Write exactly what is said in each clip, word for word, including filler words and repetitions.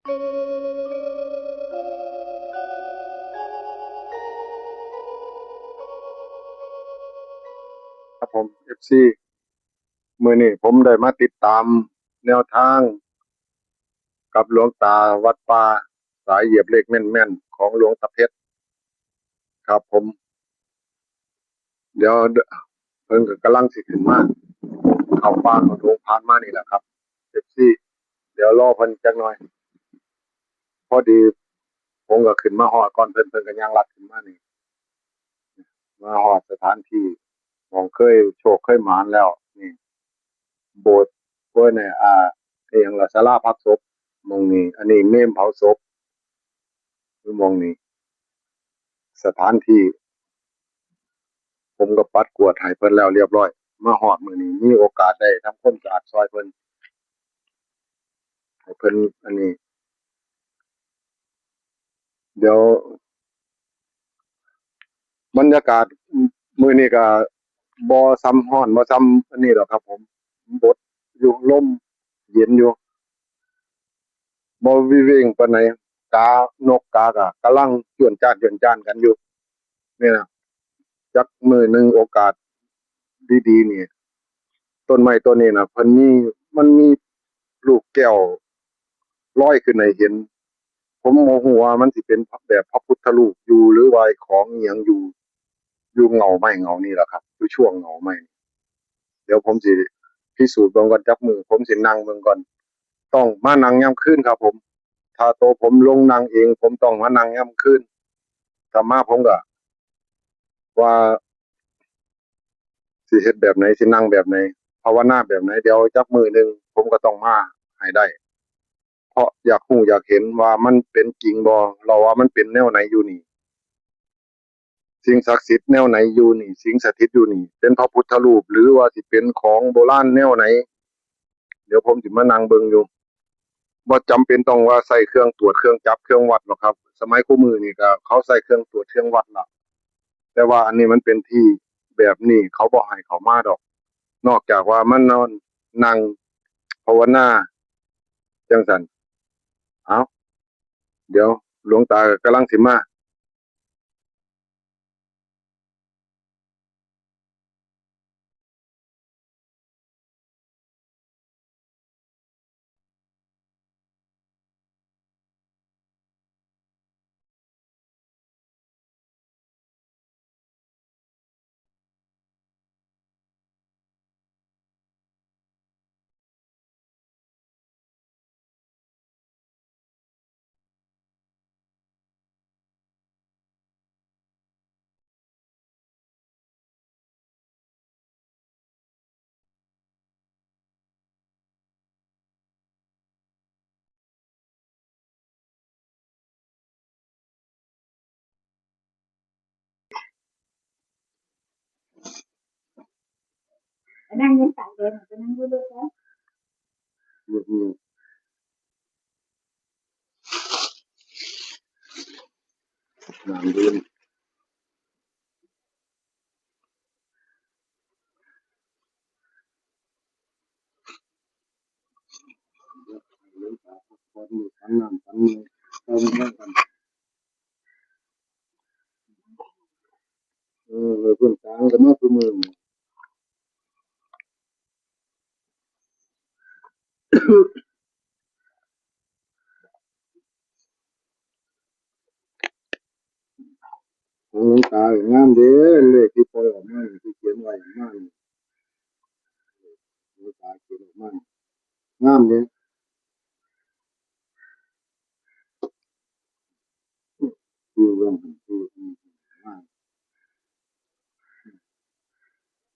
ครับผม เอฟซี มื้อนี้ผมได้มาติดตามแนวทางกับหลวงตาวัดป่า สายเหยียบเลขแม่นๆ ของหลวงตาเพชรครับผม เดี๋ยวเพิ่นก็กำลังสิขึ้นมา เข้าป่าเข้าดงผ่านมานี่แหละครับ เอฟซี เดี๋ยวรอเพิ่นจักหน่อย พอดีผมก็ขึ้นมาฮอดก่อนเพิ่น เพิ่นก็ย่างลัดขึ้นมานี่ มาฮอดสถานที่หม่องเคยโชคเคยหมานแล้ว นี่ โบสถ์ โอ้ย เนี่ย อ่า อิหยังล่ะ ศาลาพักศพ หม่องนี้ อันนี้เมรุเผาศพ คือหม่องนี้ สถานที่ ผมก็ปัดกวาดให้เพิ่นแล้วเรียบร้อย มาฮอดมื้อนี้ มีโอกาสได้ทำความสะอาดซอยเพิ่น ให้เพิ่นอันนี้ เดี๋ยว บรรยากาศมื้อนี้ก็บ่ส่ำร้อน บ่ส่ำอันนี้ดอกครับผม บดอยู่ ลมเย็นอยู่ บ่วิเวงปานใด กา นกกาก็กำลังจวนจ้านจวนจ้านกันอยู่ นี่นะ จักมื้อหนึ่งโอกาสดีๆ นี่ ต้นไม้ต้นนี้นะ เพิ่นมี มันมีลูกแก้วลอยขึ้นให้เห็น ผมบ่ฮู้ว่ามันสิเป็นแบบพระพุทธรูปอยู่ หรือว่าของอิหยังอยู่ อยู่เงาไม้เงานี่ล่ะครับ อยู่ช่วงเงาไม้ เดี๋ยวผมสิพิสูจน์เบิ่งก่อน จักมื้อผมสินั่งเบิ่งก่อน ต้องมานั่งยามคืนครับผม ถ้าโตผมลงนั่งเอง ผมต้องมานั่งยามคืน ถ้ามาผมก็ว่า สิเฮ็ดแบบไหน สินั่งแบบไหน ภาวนาแบบไหน เดี๋ยวจักมื้อหนึ่งผมก็ต้องมาให้ได้ เพราะอยากฮู้อยากเห็นว่ามันเป็นจริงบ่ แล้วว่ามันเป็นแนวไหนอยู่นี่ สิ่งศักดิ์สิทธิ์แนวไหนอยู่นี่ สิ่งสถิตอยู่นี่ เป็นพระพุทธรูป หรือว่าสิเป็นของโบราณแนวไหน เดี๋ยวผมสิมานั่งเบิ่งอยู่ บ่จำเป็นต้องว่าใช้เครื่องตรวจ เครื่องจับ เครื่องวัดหรอกครับ สมัยคู่มื้อนี่ก็เขาใช้เครื่องตรวจ เครื่องวัดละ แต่ว่าอันนี้มันเป็นที่แบบนี้ เขาบ่ให้เข้ามาดอก นอกจากว่ามันนอนนั่งภาวนาจั่งซั้น เอ้า เดี๋ยวหลวงตากำลังสิมา ไปนั่งอยู่ใสเด้อ ไปนั่งอยู่รถเด้อ อืม อืม น้ำดื่ม เออ เพิ่นกลางกันมาซุมื้อนี้ ของหลวงตางามเด้ เลขที่ปล่อยออกมานี่ ที่เขียนไว้มานี่ หลวงตาเขียนออกมานี่ งามเด้ คือเรื่องของคือ อืม อืม อืม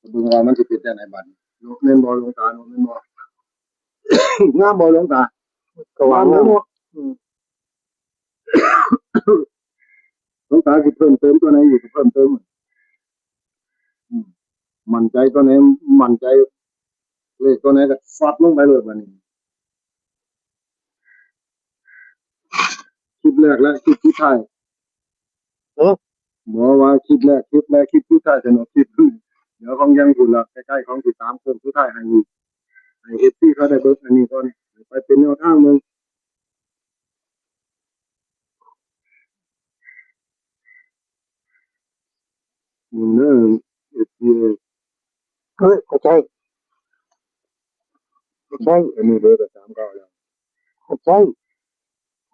เบิ่งว่ามันสิเป็นจั่งใดบัดนี้ เนาะ แม่นบ่หลวงตาเนาะ แม่นบ่ งามบ่หลวงตา ก็ว่างาม งามเนาะ อืม หลวงตาสิเพิ่มเติมตัวไหนอีก เพิ่มเติม อืม มั่นใจตัวไหน มั่นใจเลขตัวไหนก็ซัดลงไปเลยบัดนี้ คลิปแรกและคลิปสุดท้าย เออ บอกว่าคลิปแรก คลิปแรก คลิปสุดท้าย สนุกคลิป เดี๋ยวของยังอยู่ละ ใกล้ๆ ของสิตามโค้งสุดท้ายให้อีก ให้ เอฟซี เขาได้เบิ่งอันนี้ก่อน ไปเป็นแนวทางเบิ่ง เฮ้ย ไม่ใช่ ไม่ใช่ อันนี้เหลือแต่สามเก้าแล้ว ไม่ใช่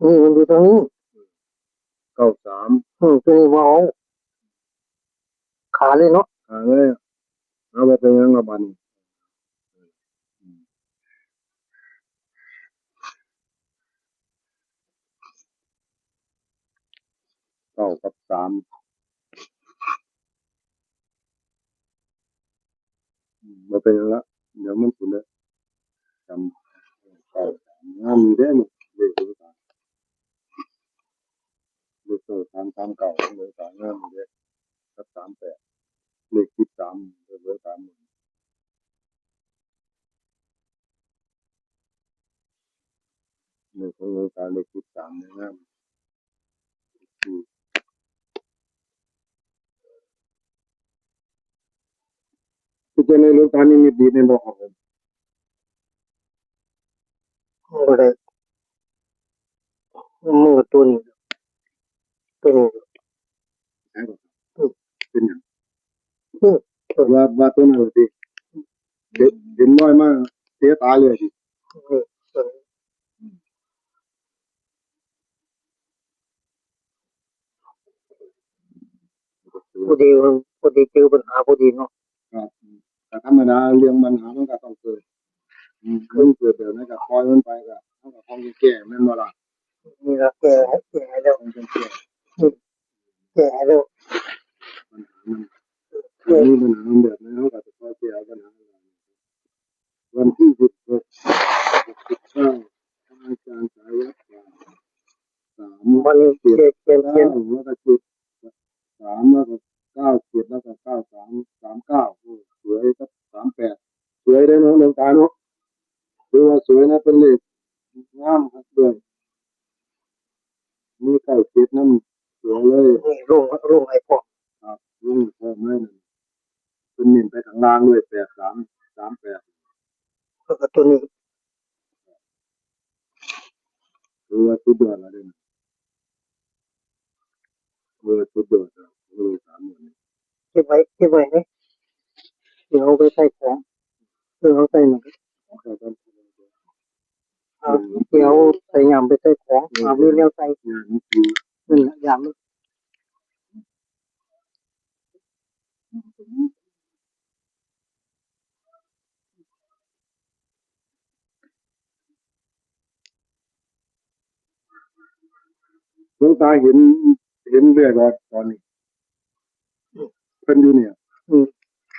นี่มันอยู่ตรงนี้ เก้าสาม อืม ตัวนี้บ่เอา ขาเลยเนาะ ขาเลย เอาไปเป็นยังละบัดนี้ เก้ากับสาม อืม บ่เป็นหยังละ เดี๋ยวมันสิเลอะ สาม เก้าสาม งามอยู่เด้นี่ เลขเดียวกัน เลขเก้าสาม สามเก้า เลขสาม งามอยู่เด้ กับ สามแปด เลขสิบสาม เลขสาม เลขของหลวงตา เลขสิบสาม นี่งาม อืม เป็นจังได๋ หลวงตานิมิตดีแม่นบ่ครับผม บ่ได้ มันก็ตัวนี้ ตัวนี้ ใช่บ่ครับ อืม เป็นหยัง อืม ว่า ว่าตัวนั้นล่ะติ เห็น เห็นลอยมาเตะตาเลยติ อืม พอดี พอดีเจอปัญหาพอดีเนาะ ครับ แต่ธรรมดาเรื่องปัญหามันก็ต้องเกิด อืม มันเกิดแบบนั้นก็ปล่อยมันไป ก็ มันก็ต้องแก้ แม่นบ่ล่ะ นี่ล่ะ แก้ แก้ให้แล้ว มันต้องแก้ อืม แก้ให้แล้ว ปัญหามัน เออ มีปัญหามันแบบนั้น เราก็จะคอยแก้ปัญหา วันที่สิบหก สิบเก้า อาจารย์สายวัดป่า สาม วันนี้ เจ็ด เจ็ด เจ็ด เก้า แล้วก็เจ็ด สาม แล้วก็เก้าเจ็ด แล้วก็เก้าสาม สามเก้า โอ้ สวยครับ สามแปด สวยได้เนาะ หลวงตาเนาะ ถือว่าสวยนะ เป็นเลขงามครับด้วย มีเก้าเจ็ดนำ สวยเลย นี่ลง ลงให้พร้อม ครับ ลงให้พร้อมเลยนั่น เพิ่นเน้นไปข้างล่างด้วย แปดสาม สามแปด แล้วก็ตัวนี้ ถือว่าสุดยอดแล้วเด้อ เออ สุดยอดแล้ว เออ สามหมื่น เก็บไว้ เก็บไว้เด้อ เดี๋ยวเอาไปใส่ของ เออ เอาใส่หน่อย เอาใส่ก่อน อ่า เดี๋ยวใส่ยามไปใส่ของ เออ เอาเรื่องแนวใส่ ยามมันคือ นั่นแหละ ยามมัน หลวงตาเห็น เห็นเรื่อยบ่ตอนนี้ เพิ่นอยู่เนี่ย อืม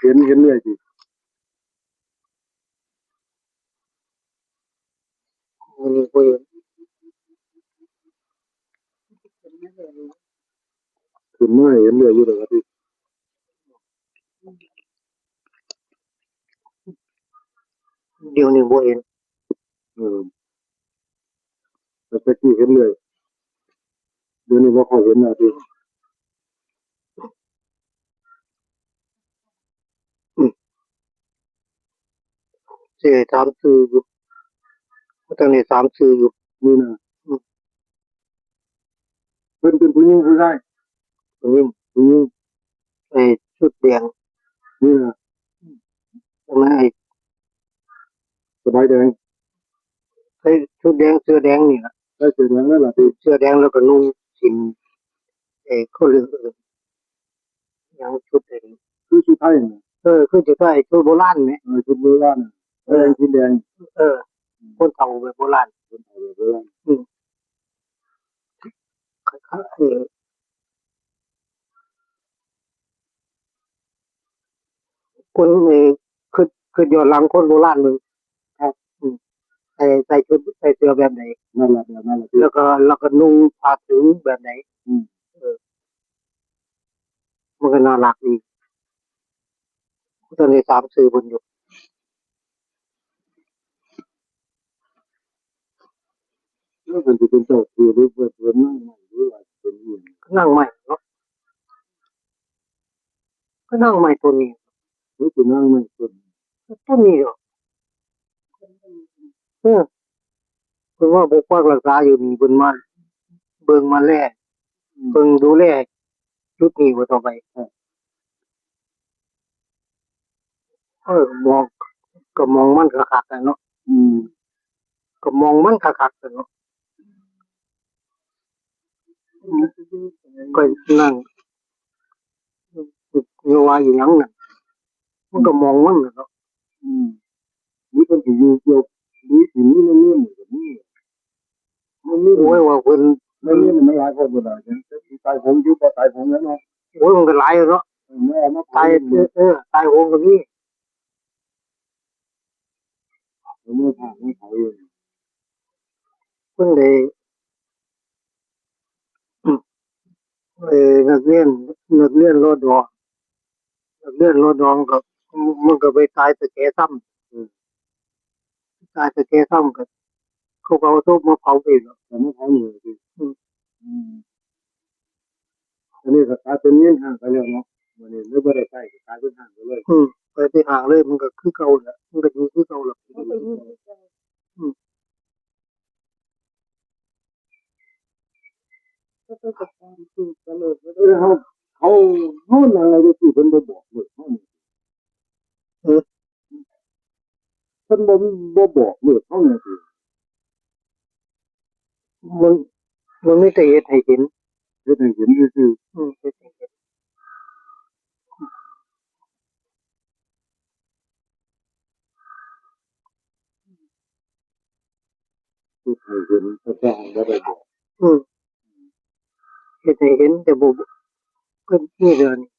เห็น เห็นเรื่อยติ มื้อนี้บ่เห็น ขึ้นมาให้เห็นเรื่อยอยู่ดอกอาทิตย์ เดี๋ยวนี้บ่เห็น เออ แต่ตะกี้เห็นเรื่อย เดี๋ยวนี้บ่ค่อยเห็นแล้วติ อืม สิให้ถามชื่ออยู่ บ่ทันได้ถามชื่ออยู่ นี่นะ อืม เพิ่นเป็นผู้หญิงผู้ชาย ผู้หญิง ผู้หญิง ไอ้ชุดแดง นี่นะ ใช่ไหม ไอ้ สบายแดง ไอ้ชุดแดง เสื้อแดงนี่ล่ะ ใส่เสื้อแดงนั่นล่ะติ เสื้อแดงแล้วก็นุ่งสิ้น เอ่อ เขาเรียก เอ่อ หยังชุดไอ้ คือชุดไทยน่ะ เออ คือชุดไทย ชุดโบราณแหม เออ ชุดโบราณน่ะ เออ แดง สีแดง เออ คนเฒ่าแบบโบราณ คนเฒ่าแบบโบราณ อืม คล้ายๆ เออ คน เอ่อ คือ คือย้อนหลังคนโบราณเบิ่ง ครับ อืม ใส่ ใส่ชุด ใส่เสื้อแบบไหน นั่นล่ะ แบบนั้นล่ะ แล้วก็ แล้วก็นุ่งผ้าถุงแบบไหน อืม เออ มันก็น่ารักดี บ่ทันได้ถามชื่อเพิ่นอยู่ แล้วเพิ่นสิเป็นเจ้าที่หรือเพิ่นเป็นนางไม้หรือว่าเป็นอิหยัง นางไม้เนาะ ก็นางไม้ต้นนี้ หรือเป็นนางไม้ต้น ต้นนี้เหรอ เออ เพิ่นว่าปกปักรักษาอยู่นี่ เพิ่นมาเบิ่งมาแล อืม เบิ่งดูแลจุดนี้บ่ต่อไป ครับ เออ มอง ก็มองมันคักๆ แหละเนาะ อืม ก็มองมันคักๆ แหละเนาะ อืม ก็นั่น อยู่ว่าอยู่หยังน่ะ มันก็มองมันน่ะเนาะ อืม หรือเพิ่นสิอยู่เกี่ยว หรือสิมีเรื่องนี้ก็มี มันมี โอ้ย ว่าเพิ่น มันมี มันหลายคนบ่ได้ จักสิตายโหงอยู่บ่ตายโหงแล้วเนาะ โอ้ย มันก็หลายเนาะ เออ มันเอามา ตาย เผา เออ เออ ตายโหงก็มี เอามาเผา มาเผาอยู่ เพิ่นได้ เอ่อ นักเรียน นักเรียน รด. นักเรียน รด. มันก็ มันก็ไปตายตะแกซ้ำ อืม ตายตะแกซ้ำก็ เขาก็เอาศพมาเผาเองเนาะ เอามาเผานี่สิ อืม อืม อันนี้ก็กลายเป็นเงินห้างไปแล้วเนาะ วันนี้เลยบ่ได้ใช้ ก็กลายเป็นห้างไปเลย อืม ไปที่ห้างเลย มันก็คือเก่าแหละ มันก็อยู่คือเก่าแหละ มันก็อยู่คือเก่า อืม ก็ต้องจัดการคือตลอด เออ เขา เขา เขานั่งอะไรที่เพิ่นบ่บอกเลย เขา เออ เพิ่นบ่ บ่บอกเลย เขาเนี่ยสิ มัน มันมีแต่เฮ็ดให้เห็น เฮ็ดให้เห็นซื่อๆ อืม เฮ็ดให้เห็น เฮ็ดให้เห็น แต่ว่าบ่ได้บอก อืม เฮ็ดให้เห็นแต่บ่ เพิ่นมีเรื่องนี้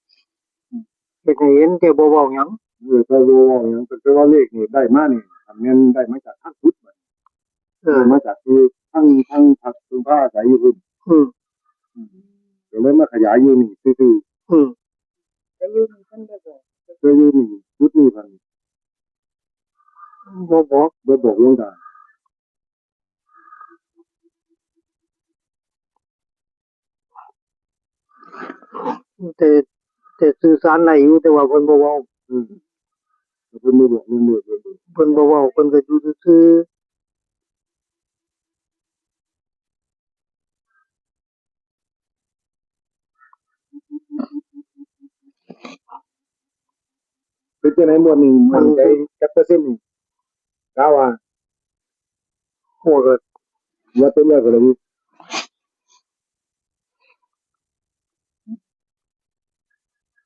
เฮ็ดให้เห็นแต่บ่เว้าหยัง เออ แต่บ่เว้าหยัง แต่ว่าเลขนี่ได้มานี่ คันแม่นได้มาจากทางพุทธบัดนี้ เออ ได้มาจากที่ทาง ทางพระเพิ่นพาอาศัยอยู่พุ้น อืม อืม ก็เลยมาขยายอยู่นี่ซื่อๆ อืม แต่อยู่นี่เพิ่นบ่บอก แต่อยู่นี่ จุดนี้เพิ่น บ่บอก บ่บอกหลวงตา แต่ แต่สื่อสารได้อยู่ แต่ว่าเพิ่นบ่เว้า อืม เพิ่นบ่บอกเรื่องเลข เพิ่นบ่ เพิ่นบ่เว้า เพิ่นก็อยู่ซื่อๆ เป็นจังได๋งวดนี้ มั่นใจจักเปอร์เซ็นต์นี่ กะว่า โอ้ ก็ ว่าเต็มร้อยก็เลย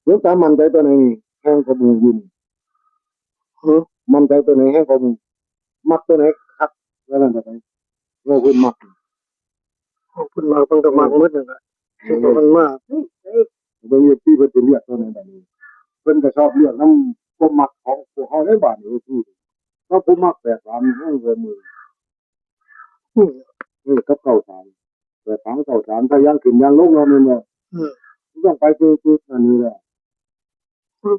หลวงตามั่นใจตัวไหนนี่ แฮงกว่าหมู่อยู่นี่ หือ มั่นใจตัวไหนแฮงกว่าหมู่ มักตัวไหนคัก ว่าซั่นเถาะ ว่าเพิ่นมัก เพิ่นมัก เพิ่นก็มักหมดนั่นล่ะ เออ เพิ่นก็มันมาก เบิ่ง เอฟซี เพิ่นสิเลือกตัวไหนบัดนี้ เพิ่นก็ชอบเลือกนำความมักของพวกเฮาเด้บัดนี้ เอฟซี ถ้าผู้มักแปดสามนี่แฮงกว่าหมู่ อืม เออ กับเก้าสาม แปดสาม เก้าสาม ถ้าย่างขึ้นย่างลงเนาะ แม่นบ่ อืม มันต้องไปคือ คืออันนี้แหละ อืม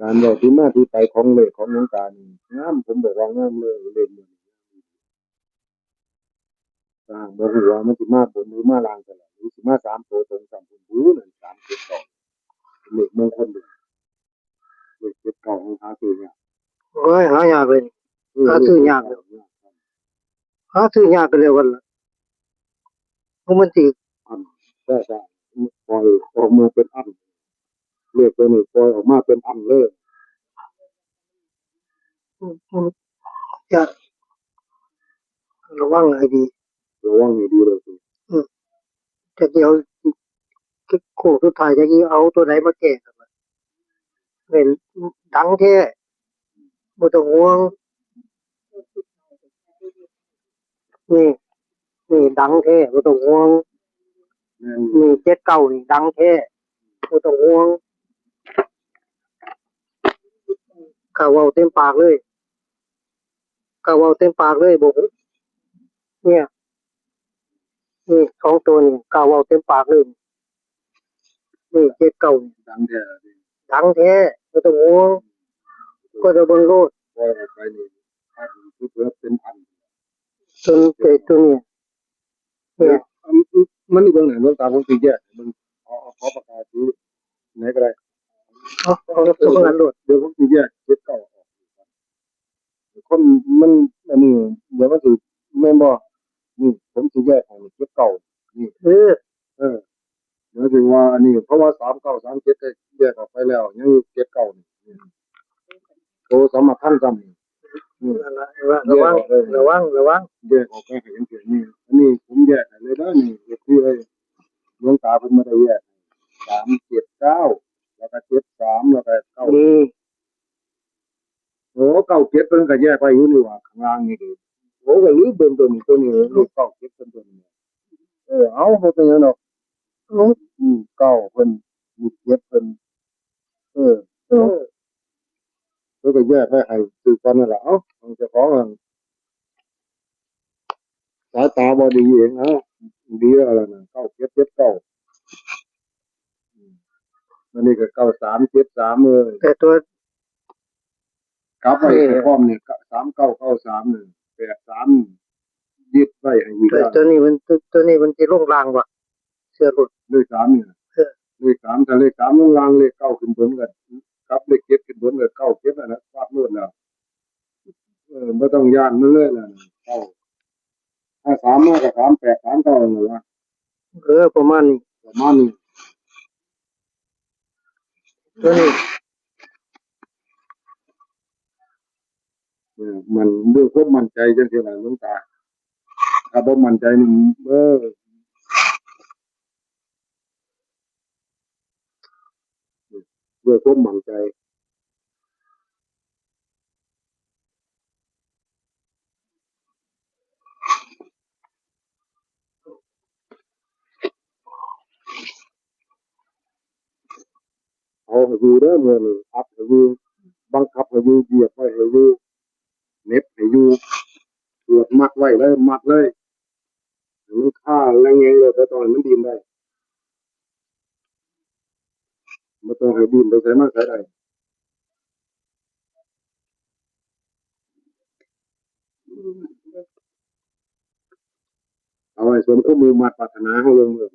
การเว้าที่มาที่ไปของเลขของหลวงตานี่งาม ผมบอกว่างามเลย เลขนี่ ถ้าหากบ่ฮู้ว่ามันสิมาบนหรือมาล่างก็แล้ว หรือสิมาสามตัวตรงสามตัว นั่น สามเจ็ดเก้า เป็นเลขมงคลเด้ เลขเจ็ดเก้า หาซื้อยาก โอ้ย หายากเลย เออ หาซื้อยากเลย หาซื้อยากก็แล้วกันล่ะ เพราะมันสิ อัน แต่ แต่ ปล่อยออกมาเป็นอัน เลขตัวนี้ปล่อยออกมาเป็นอันเลย อืม อืม จะระวังให้ดี ระวังให้ดีเลยสิ อืม จะเดี๋ยว โค้งสุดท้ายจะเอาตัวไหนมาแก้กันวะ เป็นดังแท้ บ่ต้องห่วง นี่ นี่ดังแท้ บ่ต้องห่วง แม่น นี่ เจ็ดเก้า นี่ดังแท้ บ่ต้องห่วง กล้าเว้าเต็มปากเลย กล้าเว้าเต็มปากเลย บ่ เนี่ย นี่ สองตัวนี่ กล้าเว้าเต็มปากเลย นี่ เจ็ดเก้า นี่ ดังแท้ ดังแท้ บ่ต้องห่วง ก็จะเบิ่งโลด ปล่อยออกไปนี่ คือเพิ่นเป็นอัน ส่วนไอ้ตัวนี้ เนี่ย เดี๋ยว อัน มันอยู่เบิ่งไหน หลวงตา ผมสิแยกให้เบิ่ง ขอ ขอปากกาสีไหนก็ได้ เอา เอาตัวนั้นโลด เดี๋ยวผมสิแยกเจ็ดเก้าออก คนมัน อันนี้ เดี๋ยวมันสิ แม่นบ่ นี่ ผมสิแยกให้เจ็ดเก้า นี่ เออ เออ เดี๋ยวสิว่าอันนี้ เพราะว่าสามเก้า สามเจ็ด ก็แยกออกไปแล้ว ยังอยู่เจ็ดเก้านี่ โตสำคัญซ้ำนี่ อืม นั่นล่ะ ระวัง แยกออกเลย ระวัง ระวัง แยกออกไปให้เห็นเสียงนี่ อันนี้ผมแยกให้เลยนะนี่ เอฟซีเอ้ย หลวงตาเพิ่นบ่ได้แยก สามเจ็ดเก้า แล้วก็เจ็ดสาม แล้วก็เก้า อืม โอ้ เก้าเจ็ด เพิ่นก็แยกไว้อยู่นี่หว่า ข้างล่างนี่เด้ โอ้ ก็ลืมเบิ่งตัวนี้ ตัวนี้ เลขเก้าเจ็ด เป็นตัวนี้ เออ เอา บ่เป็นหยังดอก อืม เก้าเพิ่น มีเจ็ดเพิ่น เออ เออ เพิ่นก็แยกไว้ให้ซื้อก่อนนั่นล่ะ เอ้า ของเจ้าของนั่น สายตาบ่ดีเอง เอ้า ดีแล้วล่ะนะ เก้าเจ็ดเจ็ดเก้า อืม อันนี้ก็ เก้าสามเจ็ดสาม เออ แต่ตัว กลับไว้ เออ ให้พร้อมนี่ สามเก้าเก้าสาม นี่ แปดสาม ยึดไว้ให้อีก แต่ แล้ว ตัวนี้มัน ตัวนี้มันสิลงล่างว่ะ เชื่อหลุด เลขสามนี่นะ เออ เลขสาม ถ้าเลขสามลงล่าง เลขเก้าขึ้นบนก็ กับเลขเจ็ดขึ้นบนก็ เก้าเจ็ด นั่นแหละ ฟาดโลดแล้ว เออ บ่ต้องย้านมันเลยล่ะ เก้า ถ้าสามมาก็ สามแปด สามเก้า นั่นล่ะ เออ ประมาณนี้ ประมาณนี้ ตัวนี้ เออ มันด้วยความมั่นใจจังซี่ล่ะหลวงตา ถ้าบ่มั่นใจนี่ เออ ด้วยความมั่นใจ เอาให้อยู่เด้อมื้อนี้ อัดให้อยู่ บังคับให้อยู่ เหยียบไว้ให้อยู่ เหน็บให้อยู่ เกือบมัดไว้เลย มัดเลย ให้มันคาและแหงงโลด บ่ต้องให้มันดิ้นได้ บ่ต้องให้ดิ้นไปไสมาไสได้ เอาให้สมความมุ่งมาดปรารถนาเฮาลงเลย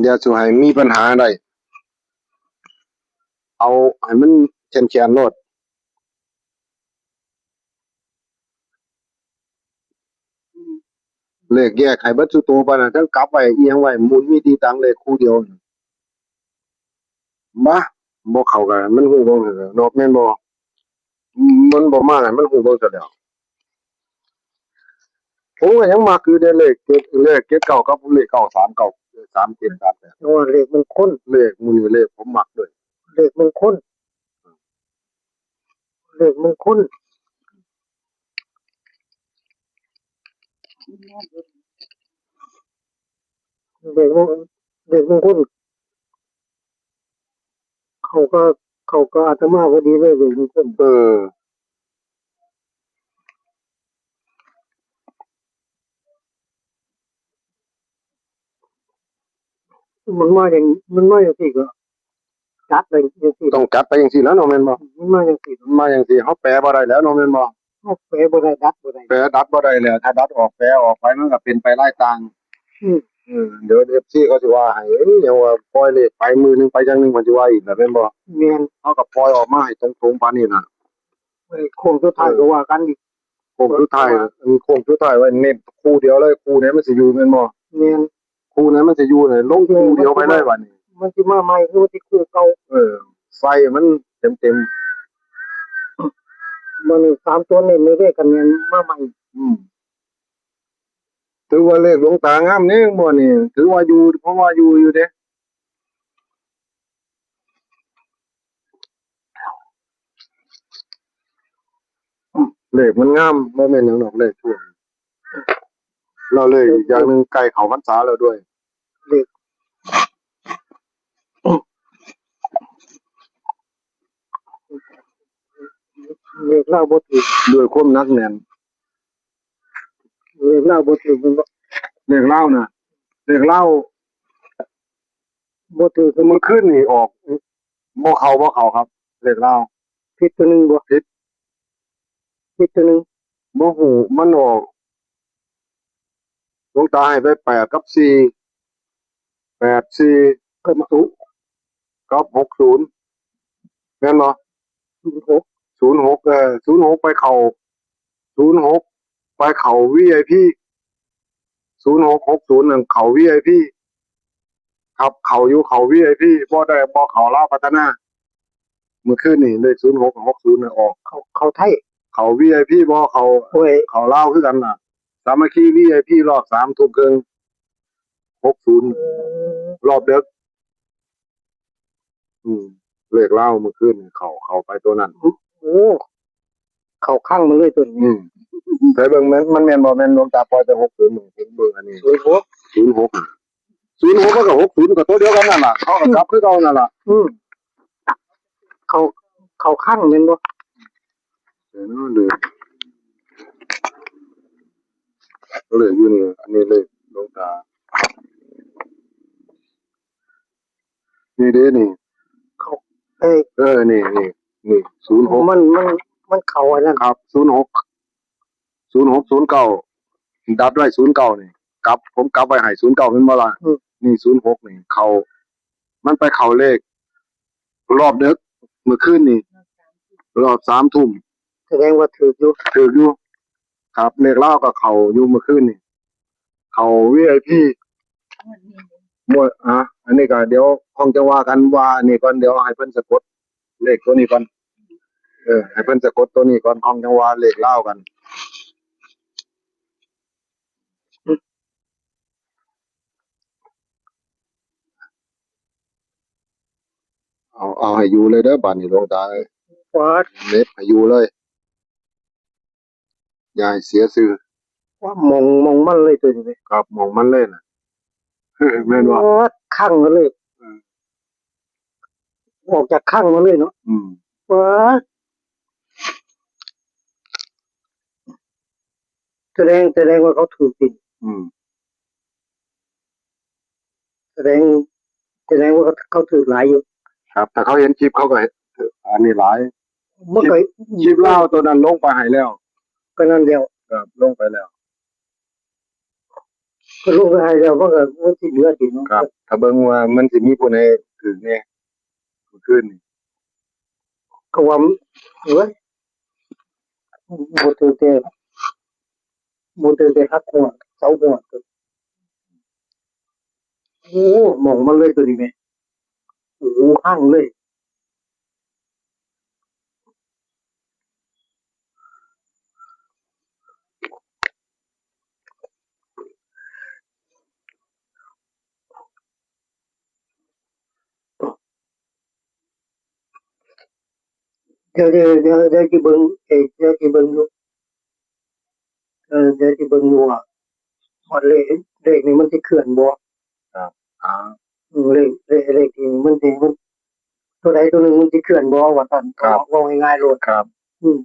อย่าสู่ให้มีปัญหาได้ เอาให้มันแข็งๆโลด เลขแยกให้เบิดซุโตปานนั้น ทั้งกลับไว้ อีหยังไว้ หมุนมีที่ตั้งเลขคู่เดียว มา บ่เข้ากัน มันฮู้บ่เนาะ แม่นบ่ มันบ่มากัน มันฮู้บ่ซะแล้ว ผมก็ยังมักอยู่เด้ เลขเจ็ด เลขเจ็ดเก้า กับเลขเก้าสามเก้า สามเจ็ด สามแปด แต่ว่าเลขมงคล เลขมื้อนี้เลขผมมักด้วย เลขมงคล เลขมงคล เลขมง- เลขมงคล เข้ากับ เข้ากับอาตมาพอดีเลย เลขมงคล เออ มันมาอย่าง มันมาอย่างซี่ก็จัดไปอย่างซี่ ต้องจัดไปจังซี่แล้วเนาะ แม่นบ่ มันมาอย่างซี่ มันมาจังซี่ เฮาแปลบ่ได้แล้วเนาะ แม่นบ่ เฮาแปลบ่ได้ ดัดบ่ได้ แปลดัดบ่ได้แล้ว ถ้าดัดออกแปลออกไปมันก็เป็นไปหลายต่าง อืม เออ เดี๋ยวเอฟซีเขาสิว่าให้ เอ้ย หยังว่าปล่อยเลขไปมื้อหนึ่งไปจังหนึ่ง เพิ่นสิว่าอีกล่ะ แม่นบ่ แม่น เฮาก็ปล่อยออกมาให้ตรงๆปานนี้น่ะ เอ้ย โค้งสุดท้ายก็ว่ากันอีก โค้งสุดท้าย เออ โค้งสุดท้ายไว้เน้นคู่เดียวเลย คู่ไหนมันสิอยู่แม่นบ่ แม่น คู่ไหนมันสิอยู่เนี่ย ลงคู่เดียวไปเลยบัดนี้ มันสิมาใหม่หรือมันสิคู่เก่า เออ ใส่มันเต็มๆ มันสามตัวเน้นเลยเด้ คะแนนมาใหม่ อืม ถือว่าเลขหลวงตางามนี่งวดนี่ ถือว่าอยู่ เพราะว่าอยู่อยู่เด้ เลขมันงาม บ่แม่นหยังดอก เลขพวก แล้วเลขอีกอย่างหนึ่ง ใกล้เข้าพรรษาแล้วด้วย เลข เลขลาวบ่ถืก ด้วยความหนักแน่น เลขลาวบ่ถืก แม่นบ่ เลขลาวน่ะ เลขลาว บ่ถืก มื้อคืนนี่ออก บ่เข้า บ่เข้าครับ เลขลาว ผิดตัวหนึ่งบ่ ผิด ผิดตัวหนึ่ง บ่ฮู้ มันออก หลวงตาให้ไป แปด กับ สี่ แปด สี่ กับ ศูนย์ กับ หก ศูนย์ แม่นบ่ ศูนย์ หก ศูนย์หก เอ่อ ศูนย์หก ไปเข้า ศูนย์หก ไปเข้า วีไอพี ศูนย์หก หกศูนย์ นั่นเข้า วีไอพี ครับ เข้าอยู่ เข้า วีไอพี บ่ได้ บ่เข้าลาวพัฒนา มื้อคืนนี่เลข ศูนย์หก หกศูนย์ น่ะออก เข้า เข้าไทย เข้า วีไอพี บ่เข้า โอ้ย เข้าลาวคือกันน่ะ สามัคคี วีไอพี รอบสามทุ่มครึ่ง หกศูนย์ รอบดึก อืม เลขลาวมื้อคืนนี่เข้า เข้าไปตัวนั้น โอ้ เข้าคังมาเลยตัวนี้ อืม ใส่เบิ่งแม่น มันแม่นบ่ แม่นหลวงตาปล่อยแต่ หกศูนย์ เห็นเบิ่งอันนี้ ศูนย์หก ศูนย์หก ศูนย์หก กับ หกศูนย์ ก็ตัวเดียวกันนั่นล่ะ เขาก็จับคือเก่านั่นล่ะ อืม เข้า เข้าคังแม่นบ่ เดี๋ยวนะ เลข เลขอยู่นี่ อันนี้เลขหลวงตา นี่เด้นี่ เข้า เอ้ย เออ นี่ นี่ นี่ ศูนย์หก มัน มัน มันเข้าอันนั้น ครับ ศูนย์หก ศูนย์หก ศูนย์เก้า ดัดไว้ ศูนย์เก้า นี่ กลับ ผมกลับไว้ให้ ศูนย์เก้า แม่นบ่ล่ะ อืม นี่ ศูนย์หก นี่ เข้า มันไปเข้าเลข รอบดึก มื้อคืนนี่ รอบสามทุ่ม แสดงว่าถืกอยู่ ถืกอยู่ ครับ เลขลาวก็เข้าอยู่มื้อคืนนี่ เข้า วีไอพี งวดนี้ งวด อ่ะ อันนี้ก็เดี๋ยวคงจะว่ากันว่าอันนี้ก่อน เดี๋ยวให้เพิ่นสะกดเลขตัวนี้ก่อน เออ ให้เพิ่นสะกดตัวนี้ก่อน คงจะว่าเลขลาวกัน เอา เอาให้อยู่เลยเด้อ บาดนี้หลวงตาเอ้ย วัด เน็บให้อยู่เลย อย่าให้เสียชื่อ ว่าหม่อง หม่องมันเลยตัวนี้ ครับ หม่องมันเลยน่ะ แม่นบ่ วัด คังมาเลย อืม ออกจากคังมาเลยเนาะ อืม วัด แสดง แสดงว่าเขาถืกจริง อืม แสดง แสดงว่าเขาถืกหลายอยู่ ครับ ถ้าเขาเห็นคลิปเขาก็เห็น อันนี้หลาย มันก็ คลิป คลิปลาวตัวนั้นลงไปให้แล้ว ก็นั่นแล้ว ครับ ลงไปแล้ว ก็ลงไปให้แล้ว มันก็ มันสิเหลือสิเนาะ ครับ ถ้าเบิ่งว่ามันสิมีผู้ใดถืกแน่ มื้อคืนนี่ ก็ว่า เอ้ย บ่ถืกแต่ บ่ถืกแต่หักหัว เสาหัว โอ้ หม่องมันเลยตัวนี้แม่ โอ้โห หั่งเลย เดี๋ยว เดี๋ยว เดี๋ยว เดี๋ยวสิเบิ่ง เอ้ย เดี๋ยวสิเบิ่งอยู่ เออ เดี๋ยวสิเบิ่งอยู่ว่า ว่าเลข เลขนี่มันสิเคลื่อนบ่ ครับ อ่า อืม เลข เลข เลขที่มันสิ มัน ตัวใดตัวหนึ่งมันสิเคลื่อนบ่ ว่าซั่น ครับ เว้าง่ายๆโลด ครับ อืม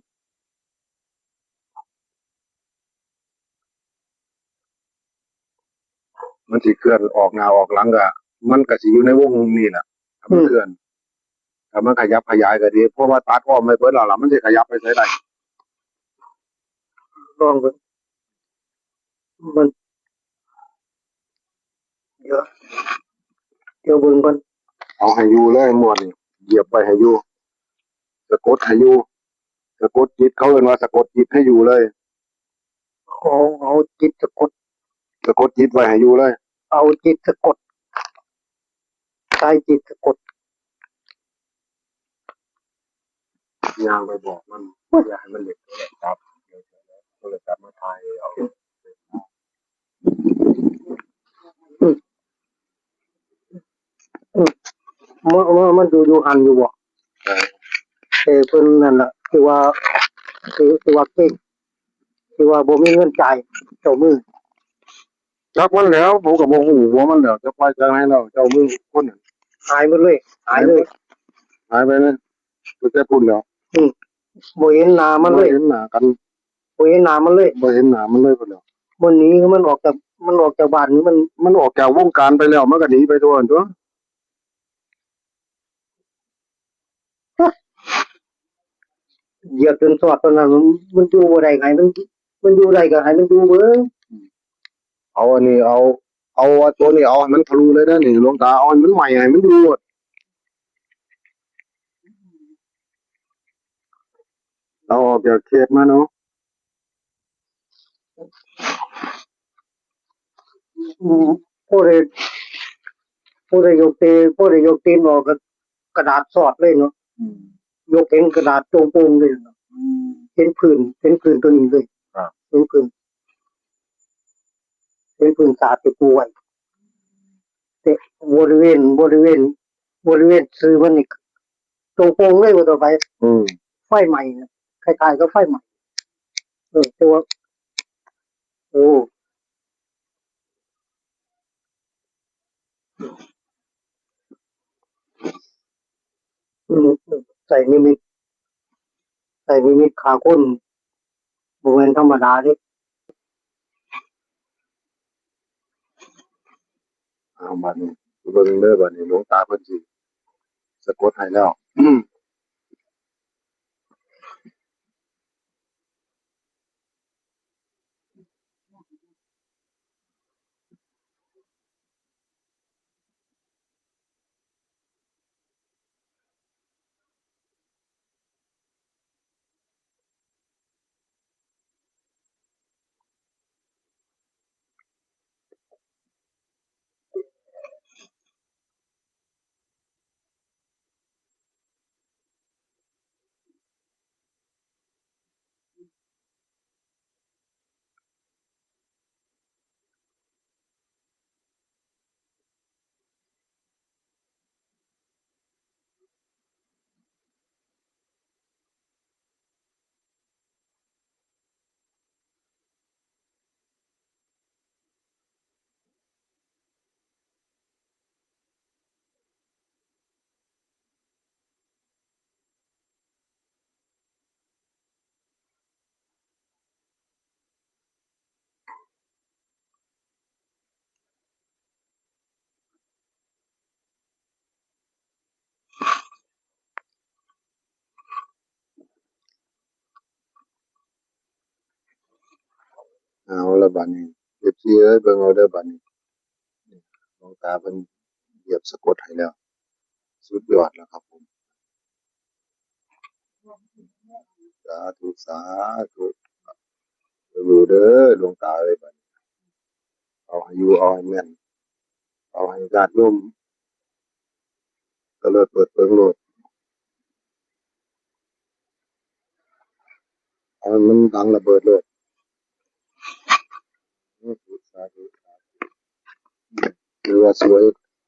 มันสิเคลื่อนออกหน้าออกหลังก็ มันก็สิอยู่ในวงนี้ล่ะ ถ้ามัน อืม เคลื่อน ถ้ามันขยับขยายก็ดี เพราะว่าตัดอ้อมไว้เบิดแล้วล่ะ มันสิขยับไปไสได้ ลองเบิ่ง มัน เดี๋ยว เดี๋ยวเบิ่งก่อน เอาให้อยู่เลยงวดนี้ เหยียบไปให้อยู่ สะกดให้อยู่ สะกดจิต เขาเอิ้นว่าสะกดจิตให้อยู่เลย เอา เอาจิตสะกด สะกดจิตไว้ให้อยู่เลย เอาจิตสะกด ใช้จิตสะกด ย่างไปบอกมัน อย่าให้มันเล่นโทรศัพท์ โทรศัพท์มาถ่ายเอา อืม เมื่อ เมื่อมันอยู่ อยู่หั่นอยู่บ่ เออ เออ เพิ่นนั่นล่ะ ที่ว่า ที่ ที่ว่าเก่ง ที่ว่าบ่มีเงินจ่ายเจ้ามือ จักมันแล้ว ผมก็บ่ฮู้หัวมันแล้ว จักไปจักไหนแล้ว เจ้ามือคนนั้น หายหมดเลย หายเลย หายไปเลย ตั้งแต่พู้นแล้ว อืม บ่เห็นหน้ามันเลย บ่เห็นหน้ากัน บ่เห็นหน้ามันเลย บ่เห็นหน้ามันเลยพู้นแล้ว มันหนี มันออกจาก มันออกจากบ้านนี่ มัน มันออกจากวงการไปแล้ว มันก็หนีไปทั่วตัว เหยียบจนซอดตอนนั้น มัน มันอยู่บ่ได้ไง มัน มันอยู่ได้ก็ให้มันอยู่เบิ่ง เอาอันนี้ เอา เอาตัวนี้ เอาให้มันทะลุเลยนะนี่ หลวงตา เอาให้มันไหม้ ให้มันอยู่โลด เ เอาออกจากเขตมาเนาะ อืม ผู้ใด ผู้ใดยกตีน ผู้ใดยกตีนออกก็กระดาษสอดเลยเนาะ อืม ยกเห็นกระดาษโป่งๆเลยเนาะ อืม เห็นพื้น เห็นพื้นตัวนี้เลย ครับ เห็นพื้น เห็นพื้นสาดไปปูไว้ แต่บริเวณ บริเวณ บริเวณซื่อมันนี่ โป่งๆเลยว่าต่อไป อืม ไฟไหม้นะ คล้ายๆกับไฟไหม้ เออ แต่ว่า โอ้ อืม ใส่นิมิต ใส่นิมิตฆ่าคน บ่แม่นธรรมดาเด้ เอาบัดนี้ เบิ่งเด้อบัดนี้ หลวงตาเพิ่นสิสะกดให้แล้ว เอาละบัดนี้ เอฟซี เอ้ย เบิ่งเอาเด้อบัดนี้ หลวงตาเพิ่นเหยียบสะกดให้แล้ว สุดยอดแล้วครับผม สาธุ สาธุ อยู่เด้อหลวงตาเอ้ย บัดนี้ เอาให้อยู่ เอาให้แม่น เอาให้ญาติโยมเตลิดเปิดเปิงโลด เอาให้มันดังระเบิดโลด สาธุ สาธุ ถือว่าสวย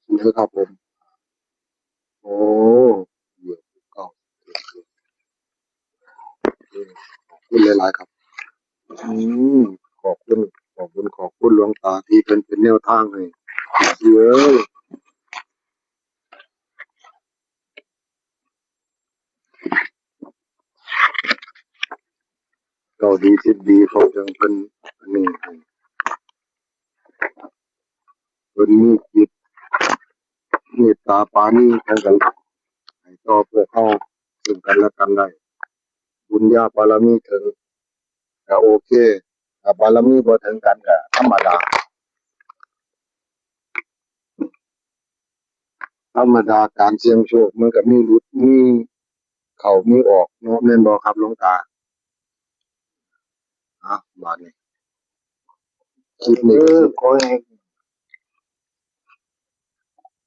สวยครับผม โอ้ เยี่ยม เก้า ขอบคุณหลายๆครับ อืม ขอบคุณ ขอบคุณ ขอบคุณหลวงตาที่เป็น เป็นแนวทางให้ เอ้ย เก้าดี สิบดี เขาจังเพิ่นอันนี้ให้ เพิ่นมีจิตเมตตาปราณี เพิ่นก็ให้ต่อพวกเฮาซึ่งกันและกันได้ บุญญาบารมีถึง ก็โอเค ถ้าบารมีบ่ถึงกันก็ธรรมดา ธรรมดาการเสี่ยงโชคมันก็มีหลุด มีเข้า มีออกเนาะ แม่นบ่ครับหลวงตา? อ่ะ บาดนี้ คลิปนี้ เออ ขอให้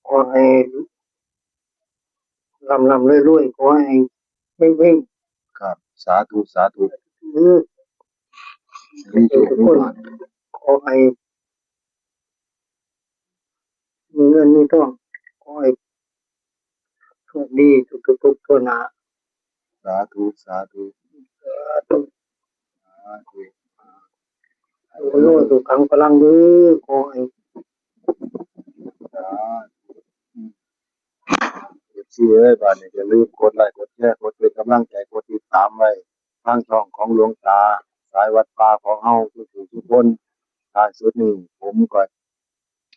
ขอให้ร่ำๆรวยๆ ขอให้เฮงๆ ครับ สาธุ สาธุ เออ มีโชค ทุกคน มีลาภ ขอให้ มีเงินมีทอง ขอให้โชคดีทุกๆ ทุกๆ ทั่วหน้า สาธุ สาธุ สาธุ สาธุ โอ้โห สุขังพลังเด้อ ขอให้ สาธุ เอฟซี เอ้ย บาดนี้อย่าลืมกดไลค์ กดแชร์ กดเป็นกำลังใจ กดติดตามไว้ ทางช่องของหลวงตา สายวัดป่าของเฮาทุกผู้ทุกคน ท้ายสุดนี้ผมก็ อ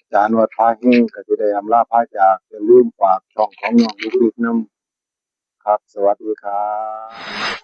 าจารย์วัดป่าเฮงก็สิได้อำลาพาจาก อย่าลืมฝากช่องของน้องลูกๆนำ ครับ สวัสดีครับ